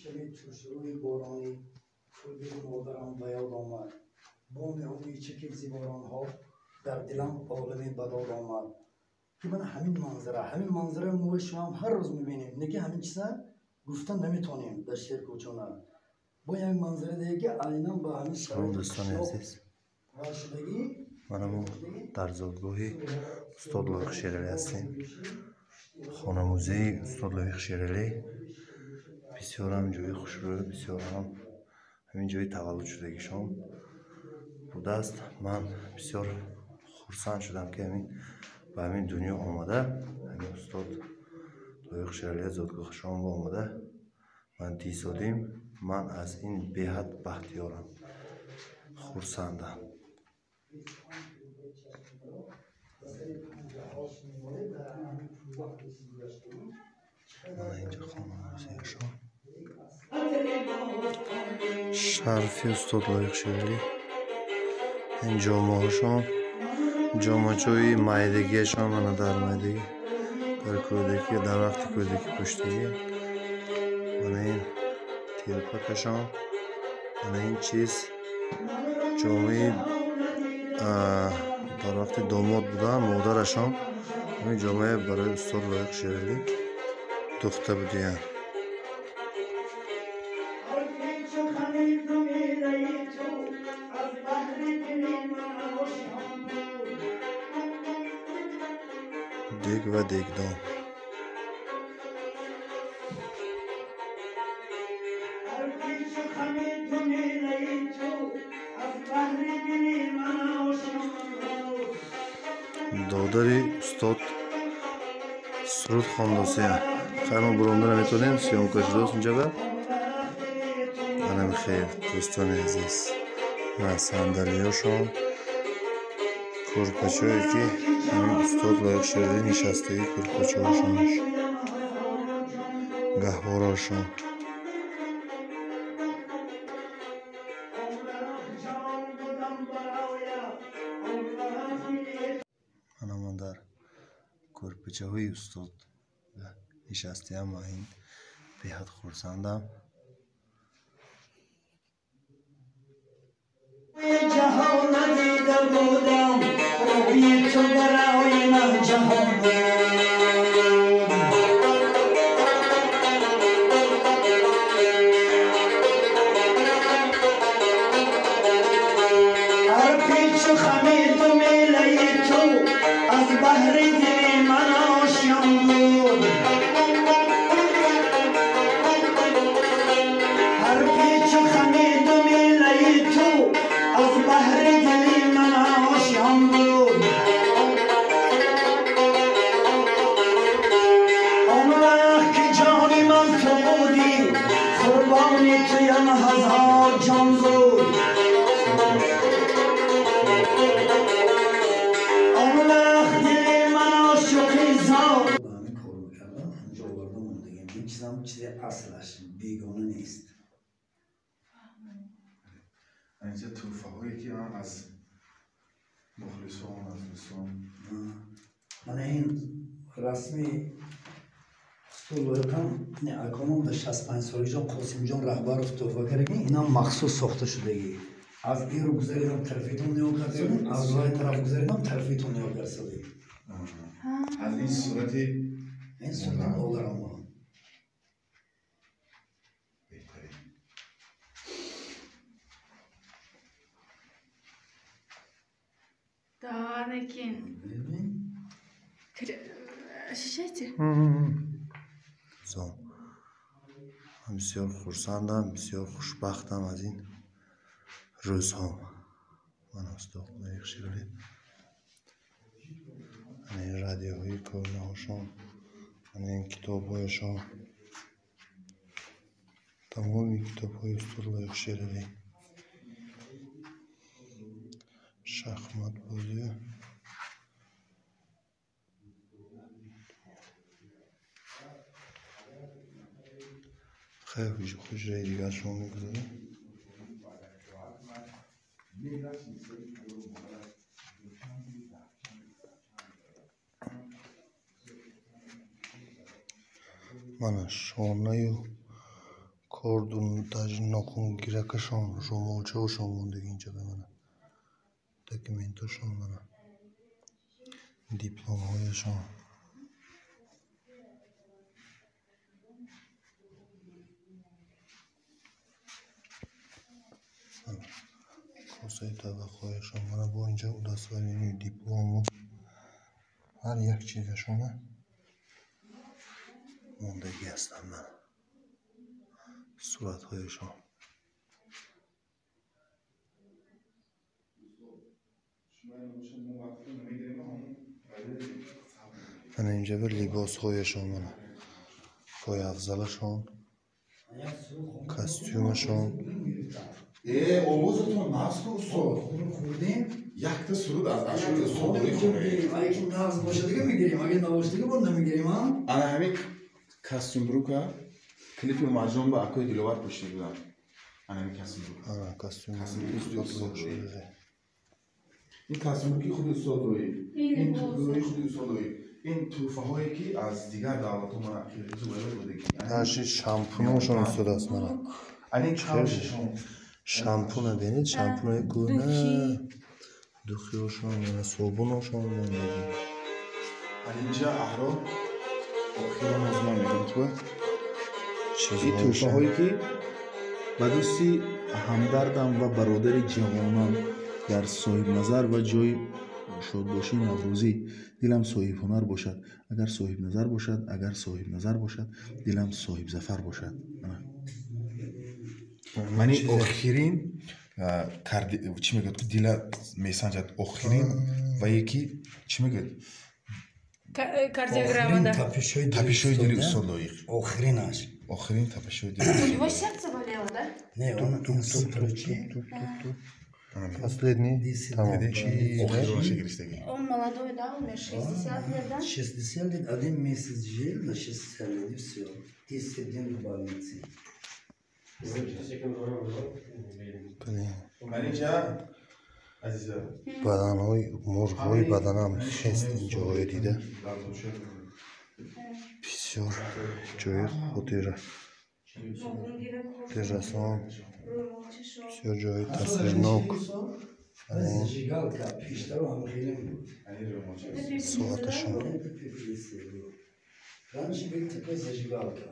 Шаби тушрӯи боронӣ кулби модарам ба ёд омад. Боми ӯ мечакид зи боронҳо, дар дилам олами бадод омад. Ки ман ҳамин манзара, ҳамин манзара мо шумо ҳам ҳар рӯз мебинем. Не ки ҳамин чиза гуфта наметонем дар шеър кӯчона. Бо як манзара диге ки айнан ба ҳамин Салом, дӯстони азиз. Шудагӣ. Мана мо дар зодгоҳи устод Лоиқ Шералӣ ҳастем. Хонамузеи устод Лоиқ Шералӣ бисёрам ҷои хушрӯ, бисёрам ҳамин ҷои таваллуд шудагишон будааст. Ман бисёр хурсанд шудам, ки ҳамин ба ҳамин дунё омада, ҳамин устод Лоиқ Шералӣ зодгоҳашон омада ман дисодим. Ман аз ин беҳад бахтиёрам, хурсандам. Мана инҷо хонамузеяшон, шарфи устод Лоиқ Шералӣ, ин ҷомаҳошон, ҷомачои майдагиашон. Мана дар майдагӣ, дар кӯдакӣ, дар вақти кӯдакӣ пӯштагӣ. Мана ин телпакашон, мана ин чиз ҷомаи дар вақти домод будан модарашон ҳамин ҷомае барои устод Лоиқ Шералӣ духта будиянд. Дег ва дегдон. Додари устод суруд хондосия. Хайр, мо буронда наметонем, съёмка шудааст инҷоба. Анам хел, дӯстони азиз, мана сандалиёшон, кӯрпачое ки ҳамин устод Лоиқ Шералӣ нишастагӣ, кӯрпачаҳошон, гаҳвораошон. Мана ман дар кӯрпачаҳои устод нишастаам ва ин беҳад хурсандам. Ҷаҳон надида будам, рӯи ту барои ман ҷаҳон буд. Ҳар печу хами ду мелаи ту аз баҳри дили ман ошён буд. Ҳар печу хами ду мелаи ту аз баҳри дили ман ошён буд. Он вақт ки ҷони ман ту будӣ, қурбони туям ҳазор ҷон буд. Он вақт дили ман ошиқи зор. Ҳамин кор мекардам, ҳаминҷо оварда мондагим. Ин чизам чизи аслаш, бегона нест. Инҷа тӯҳфаҳое ки ман аз мухлисон, аз дӯстон. Мана ин расми устод Лоиқам аконам дар 65 солагиҷон Қосимҷон Раҳбаров тӯҳфа кардаги. Инам махсус сохта шудагӣ. Аз ин рӯ гузаридам, тарафитон нигоҳ кардсодем, аз вай тараф гузаридам, тарафитон нигоҳ кардсодем. Аз ин сурати ин сурати модарам. Беҳтарин. Да, Накин. Ощущаете? Зон. Ман бисёр хурсандам, бисёр хушбахтам аз ин рӯзҳо. Мана устод Лоиқ Шералӣ, ана ин радиоҳои кӯҳнаҳошон, ана ин китобҳояшон, тамоми китобҳои устод Лоиқ Шералӣ, шахматбозӣ. Хайр, ҳуҷраи дигар шумо мегузорем. Мана шонаю Корду даже нохунгиракашон, румолчаошон мондаги инҷа ба мана. Документошон мана. Дипломҳояшон. Косаи табақҳояшон мана бо инҷа удостоверение, диплому ҳар як чизашона мондагӣ ҳастанд мана. Суратҳояшон. Мана инҷа ба либосҳояшон мана. Пойафзалашон, костюмашон. Овозатон нағз ку устод. Хурдем. Якта суруд аз ашъори устод мехонед. Агар ки нағз бошад дига мегирем, агар набошад дига бо намегирем, а? Ана ҳамин костюмбрука клипи Умарҷон ба акои Диловар пӯшида будам. Ана ҳамин костюмбрук. Ана костюм устод. Ин костюмбруки худи устод лоиқ. Ин тӯҳфаи худи устод лоиқ. Ин тӯҳфаҳое ки аз дигар давлатҳо мана қирғизу вайра будаги. Даже шампуношон устод аст мана. Ана ин кавшашон. Шампуна бинед, шампунаи кӯҳна, духиошон, мана собуношон мондаги. Ана инҷа аҳрор охирон аз ман мегӯям ту. Ин тӯҳфаҳое ки ба дӯсти ҳамдардам ва бародари ҷавонам дар соҳибназар ва ҷои шодбошии наврӯзӣ дилам соҳибҳунар бошад, агар соҳибназар бошад, агар соҳибназар бошад, дилам соҳибзафар бошад. Мани охирин чӣ мегӯяд, дила месанҷад охирин ва яки чӣ мегӯяд? Кардиограмма, да. Тапишҳои дили устод лоиқ. Охиринаш. Охирин тапишҳои дили. У него сердце болело, да? Не, он инсульт. Последний. Тамом. Он молодой, да, умер 60 лет, да? 60 лет, один месяц жил, на 60 лет, и все. 10 дней в больнице. Баданҳои мурғҳои баданам хест ин ҷоҳое дида. Бисёр ҷои хотира хотиррасон, бисёр ҷои таъсирнок. Соаташон. Раньше был такой зажигалка.